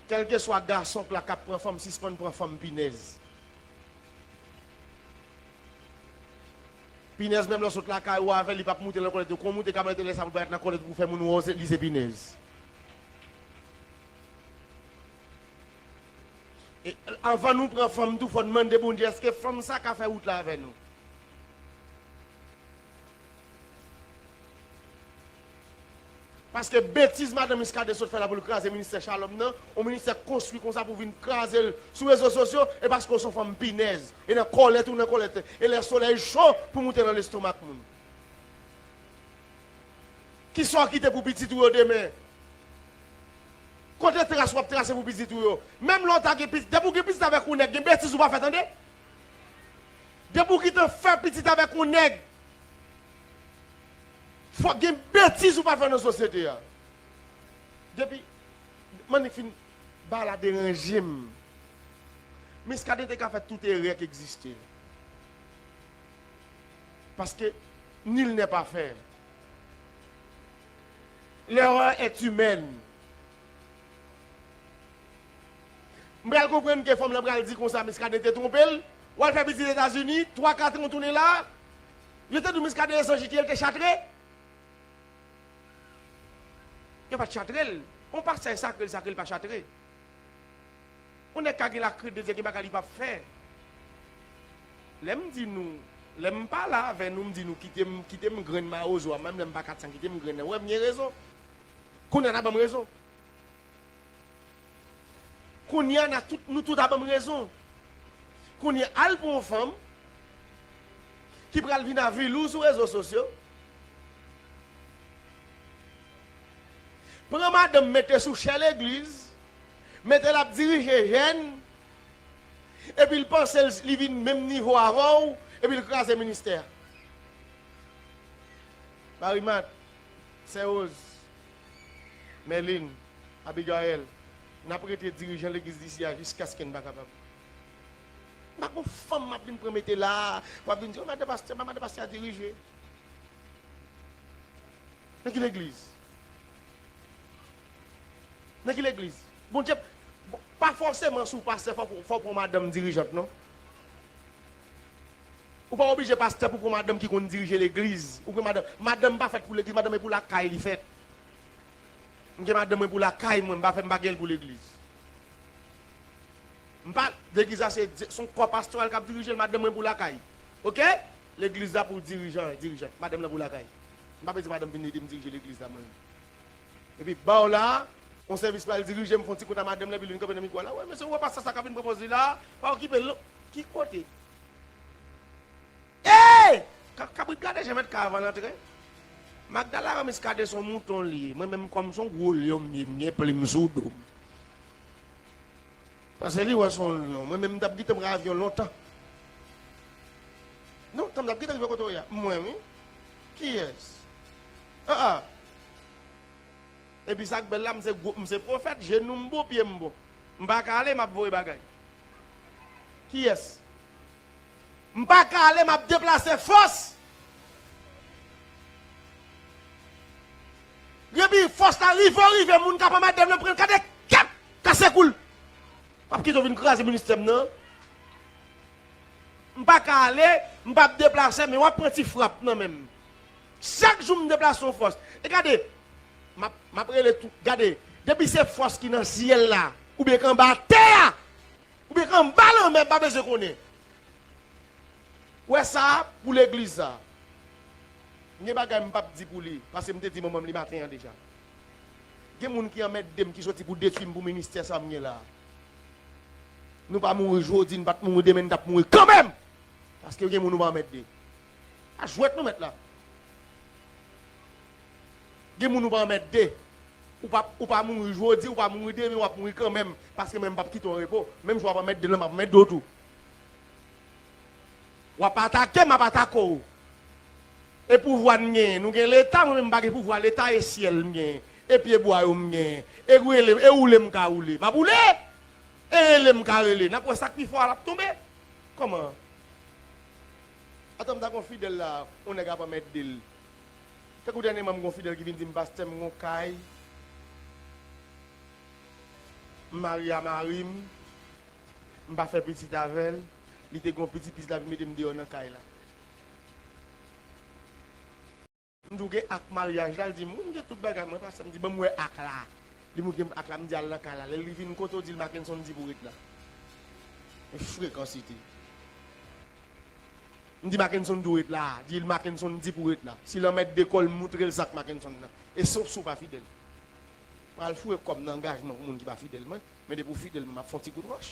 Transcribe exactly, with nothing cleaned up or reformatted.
Kèlkeswa gason k la k ap pran fanm, sispann pran fanm pinèz. Pinèz, menm lè w sot lakay ou avè l, li p ap moute nan kòlèt ou. Kon w moute ka mete lè sa pou l parèt nan kòlèt ou pou fè moun wè w se, li se pinèz. E, anvan nou pran fanm tou, fò n mande Bondye, èske fanm sa ka fè wout la avè nou? Paske betiz madan Muscadin sot fè la pou l kraze ministè Shalom nan, yon ministè k konstwi konsa pou vin kraze l sou rezo sosyo, e paske w se yon fanm pinèz, e nan kòlèt ou nan kòlèt, e lè solèy cho pou moute nan lestomak moun. Kisa w kite pou pitit ou yo demen? Kote tras w ap trase pou pitit ou yo? Menm lè w ta gen pitit, depi w gen pitit avèk yon nèg, gen betiz ou pa fè tande. Depi w gentan fè pitit avèk yon nèg, fòk gen betiz ou pa fè nan sosyete a. Depi, m annik fin, bagay la deranje m. Muscadin te ka fè tout erè k egziste. Paske nul n'est parfait. L'erreur est humaine. M pral konprann ke fanm lan pral di konsa, Muscadin te twonpe l, w al fè pitit Etazini, twa, kat an w tounen la. Yo te di w Muscadin e sanjitye, l te chatre. Yo pa t chatre l. On pastè sakre l, sakre l pa chatre. On nèg ka gen la krent de Dye, gen bagay li p ap fè. Lè m di nou, lè m pale avè nou, m di nou kite m, kite m grenn mawozo a, menm lè m pa kat san, kite m grenn nan. Ou wè m gen rezon. Kounye a n a ban m rezon. Kounye a n a tout, nou tout a ban m rezon. Kounye a al pran yon fanm ki pral vin avili w sou rezo sosyo. Pran madanm mete sou chè legliz, mete l ap dirije jèn, epi l panse l, li vin menm nivo avè w, epi l kraze ministè a. Marimat, Sè Rose, Mèlin, Abigaël, n ap rete dirijan legliz isi a jiskaske n pa kapab. M pa gon fanm m ap vin pran mete la, w ap vin di, "O, madan pastè, pa madan pastè a dirije." Nan ki legliz? Nan ki legliz? Bondye, bon, pa fòseman si w pastè, fò, fò w pran madanm dirijant, non. Ou pa oblije pastè pou pran madanm ki konn dirije legliz. Ou pran madanm, madanm pa fèt pou legliz, madanm e pou lakay li fèt. M gen madanm mwen pou lakay mwen, m pa fè, m pa gen l pou legliz. M pa, legliz la se, se yon kò pastoral k ap dirije l, madanm mwen pou lakay. Oke? Legliz la pou dirijan, dirijant. Madanm lan pou lakay. M pa bezwen madanm vin ede m dirije legliz la mwen. Epi ba w la, yon sèvis pral dirije, m fè yon ti kout a madanm lan, epi li vin kanpe nan mikwo a la. Wè, mesye, ou wè pastè sa k ap vin pwopoze la, pa okipe l non. Ki kote? Ey! Ka-, kabrit gade jan mèt kay avan l antre. Magdala wè Miskaden se yon mouton li ye. Mwen menm kòm se yon gwo lyon m ye, m gen plim sou do m. Paske li wè se yon lyon. Mwen menm m t ap kite m ravyon lontan. Non, tan m t ap kite rive kote w ye a. Mwen wi. Kiyès? Ah, ah. Epi sa k bèl la, m se gwo, m se pwofèt, jenou m bon, pye m bon. M pa ka ale, m ap voye bagay. Kiyès? M pa ka ale, m ap deplase fòs. Epi fòs la rive, rive, moun k ap anmède m nan pran l, gade kèt, kase kou l. M ap kite w vin kraze ministè m nan. M pa ka ale, m p ap deplase, men w ap pran ti frap nan men m. Chak jou m deplase yon fòs. E gade, m ap, m ap rele tou, gade, depi se fòs ki nan syèl la, oubyen k anba tè a, oubyen k anba lanmè, m pa bezwen konnen. Ou wè sa pou legliz sa. M gen bagay m p ap di pou li, paske m te di manman m li maten an deja. Gen moun ki anmède m, ki soti pou detwi m pou ministè sa m gen la. Nou pa mouri jodi, n pa t mouri demen, n t ap mouri kanmenm. Paske gen moun ou pa anmède. A jwèt nou mèt la. Gen moun ou pa anmède. Ou pa, ou pa mouri jodi, ou pa mouri demen, w ap mouri kanmenm. Paske mwen, m p ap kite w an repo. Menm jan w ap anmède m nan, m ap anmède w tou. W ap atake m, m ap atake w. E pouvwa n genyen? Nou gen Leta, mwen menm m pa gen pouvwa Leta, e syèl m genyen. E pye bwa yo m genyen. E rele, e woule m ka woule. M ap woule! E rele m ka rele. N ap wè sa k pi fò a l ap tonbe. Kòman? Atan m ta gon fidèl la, yon nèg ap anmède l. Tankou dènyèman m gon fidèl ki vin di m, "Pastè, m gon kay. M marye a mari m, m pa fè pitit avè l, li te gen yon pitit, pitit la vin mete m deyò nan kay la. M di w gen ak maryaj la, l di m, wi, m gen tout bagay mwen, pastè, m di, ban m wè ak la. Li montre m ak la, m di, al nan kay la. Lè li vin kote w, di l, Mackenson di pou w ret la. Men frekansite. M di, Mackenson di w ret la. Di l, Mackenson di pou w ret la. Si l anmède kò l, montre l zak Mackenson nan. E sof si w pa fidèl. Pral foure kòb nan angajman pou moun ki pa fidèl mwen, men depi w fidèl mwen, m ap fè yon ti kout wòch.